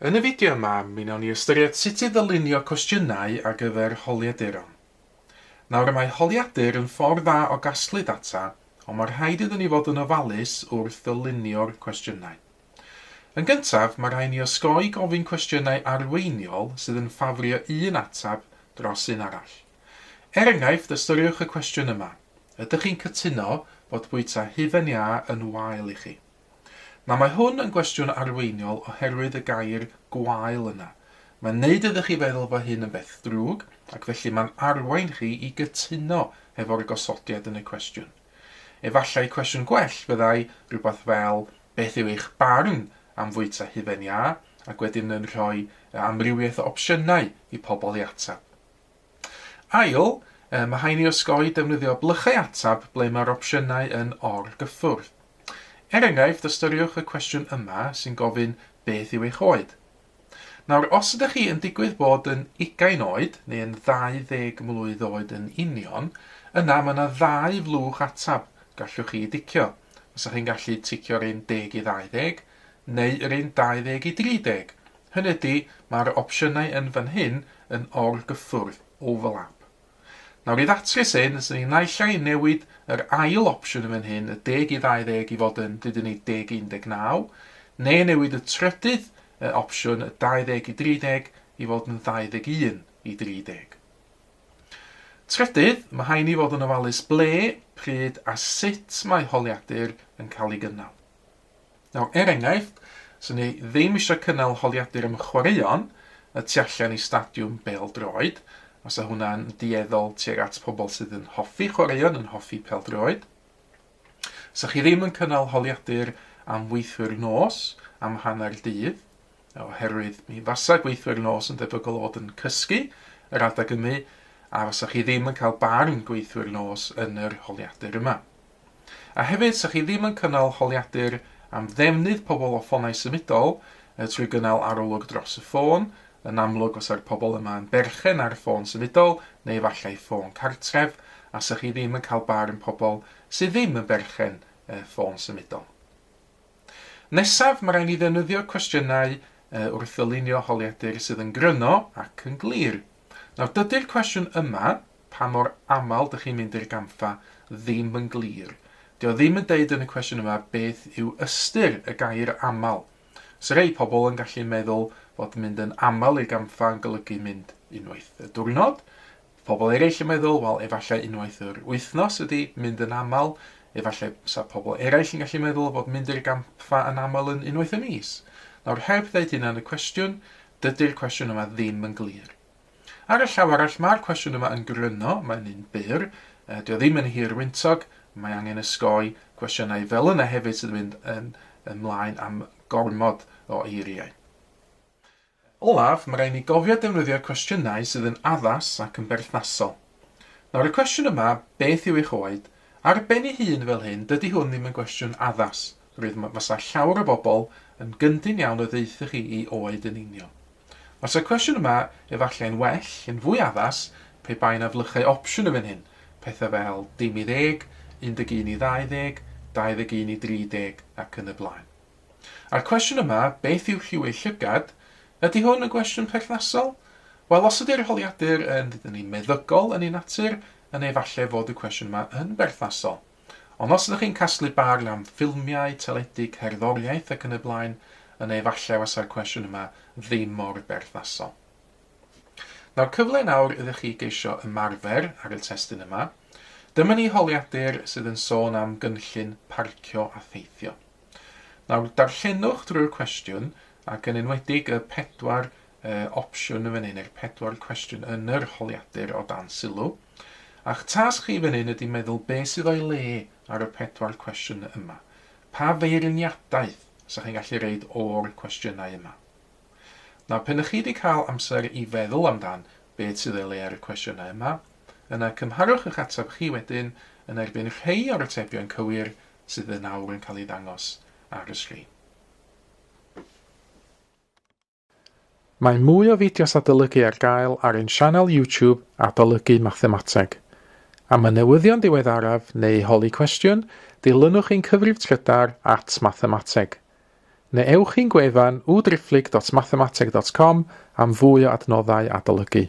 Yn y fideo yma, mi wnawn ni ystyried sut i ddylunio cwestiynau ar gyfer holiaduron. Nawr, mae holiadur yn ffordd dda o gasglu data, ond mae rhaid iddyn ni fod yn ofalus wrth ddylunio'r cwestiynau. Yn gyntaf, mae rhaid ni osgoi gofyn cwestiynau arweiniol sydd yn ffafrio un ateb dros un arall. Er enghraifft, ystyriwch y cwestiwn yma, Ydych chi'n cytuno bod bwyta hufen iâ yn wael i chi? Nawr, mae hwn yn gwestiwn arweiniol oherwydd y gair 'gwael' yna. Mae'n neud iddo chi feddwl fod hyn yn beth drwg, ac felly mae'n arwain chi i gytuno hefo'r gosodiad yn y cwestiwn. Efallai cwestiwn gwell fyddai rhywbeth fel 'Beth yw eich barn am fwyta hufen iâ? ac wedyn yn rhoi amrywiaeth o opsiynau i pobl i ateb. Ail, mae rhaid ni osgoi defnyddio blychau ateb ble mae'r opsiynau yn or-gyffwrdd. Er enghraifft, ystyriwch y cwestiwn yma sy'n gofyn beth yw eich oed? Nawr, os ydych chi yn digwydd bod yn ugain oed, neu yn 20 mlwydd oed yn union, yna mae yna ddau flwch ateb gallwch chi dicio. Fysa chi'n gallu ticio'r un deg i 20, neu yr un 20 i 30. Hynny ydi, mae'r opsiynau yn fan hyn yn or-gyffwrdd, overlap. Nawr i ddatrys hyn, 'swn i naill ai yn newid yr ail opsiwn yn fan hyn, y deg i 20 i fod yn, dudwn ni, deg i 19, neu newid y trydydd opsiwn, y 20 i 30, i fod yn 21 i 30. Trydydd, mae rhaid ni fod yn ofalus ble, pryd a sut mae holiadur yn cael ei gynnal. Nawr, er enghraifft, 'swn i ddim eisiau cynnal holiadur am chwaraeon y tu allan i stadiwm bêl-droed, os 'sa hwnna'n dueddol tuag at pobl sydd yn hoffi chwaraeon, yn hoffi pêl-droed. 'Sa chi ddim yn cynnal holiadur am weithwyr nos am hanner dydd, oherwydd mi fasa gweithwyr nos yn debygol o fod yn cysgu yr adeg yma, a fasa chi ddim yn cael barn gweithwyr nos yn yr holiadur yma. A hefyd, 'sa chi ddim yn cynnal holiadur am ddefnydd pobl o ffonau symudol trwy gynnal arolwg dros y ffôn, yn amlwg fysa'r pobl yma yn berchen ar ffôn symudol neu efallai ffôn cartref, a 'sa chi ddim yn cael barn pobl sydd ddim yn berchen ffôn symudol. Nesaf, mae rhaid ni ddefnyddio cwestiynau wrth ddylunio holiadur sydd yn gryno ac yn glir. Nawr, dydy'r cwestiwn yma, pa mor aml dych chi'n mynd i'r gampfa, ddim yn glir. Dio ddim yn deud yn y cwestiwn yma beth yw ystyr y gair aml. So rhei pobl yn gallu meddwl fod mynd yn aml i'r gampfa yn golygu mynd unwaith y diwrnod. Pobl eraill yn meddwl, wel, efallai unwaith yr wythnos ydy mynd yn aml. Efallai sa pobl eraill yn gallu meddwl fod mynd i'r gampfa yn aml yn unwaith y mis. Nawr, heb ddeud hynna yn y cwestiwn, dydy'r cwestiwn yma ddim yn glir. Ar y llaw arall, mae'r cwestiwn yma yn gryno, mae'n un byr, dio ddim yn hir wyntog, mae angen ysgoi cwestiynau fel yna hefyd sydd yn mynd yn ymlaen am gormod o eiriau. Olaf, mae rhaid ni gofio defnyddio cwestiynau sydd yn addas ac yn berthnasol. Nawr y cwestiwn yma, beth yw eich oed? Ar ben ei hun fel hyn, dydy hwn ddim yn gwestiwn addas, oherwydd fysa llawer o bobl yn gyndyn iawn o ddeutha chi i oed yn union. Fysa'r cwestiwn yma efallai'n well, yn fwy addas, pe bai 'na flychau opsiwn yn fan hyn, pethau fel dim i ddeg, 11 i 20, 21 i 30 ac yn y blaen. A'r cwestiwn yma, beth yw lliw ei llygad, ydy hwn yn gwestiwn perthnasol? Wel, os ydy'r holiadur yn, ddeudwn ni, meddygol yn ei natur, yna efallai fod y cwestiwn yma yn berthnasol. Ond os ydych chi'n casglu barn am ffilmiau, teledu, cerddoriaeth ac yn y blaen, yna efallai fasa'r cwestiwn yma ddim mor berthnasol. Nawr, cyfle nawr iddo chi geisio ymarfer ar y testun yma. Dyma ni holiadur sydd yn sôn am gynllun parcio a theithio. Nawr, darllenwch drwy'r cwestiwn, ac yn enwedig y pedwar uh, opsiwn yn fan hyn, neu'r pedwar cwestiwn yn yr holiadur o dan sylw. A'ch tasg chi fan hyn ydy meddwl beth sydd o'i le ar y pedwar cwestiwn yma. Pa feirniadaeth sy'ch chi'n gallu reid o'r cwestiynau yma? Nawr, pen ych chi wedi cael amser i feddwl amdan beth sydd o'i le ar y cwestiynau yma, yna cymharwch eich ateb chi wedyn yn erbyn rhei o'r atebion cywir sydd yn awr yn cael ei ddangos ar y sgrin. Mae mwy o fideos adolygu ar gael ar ein sianel YouTube Adolygu Mathemateg. Am y newyddion diweddaraf neu holi cwestiwn, dilynwch ein cyfrif trydar at Mathemateg. Neu ewch i'n gwefan www.mathemateg.com am fwy o adnoddau adolygu.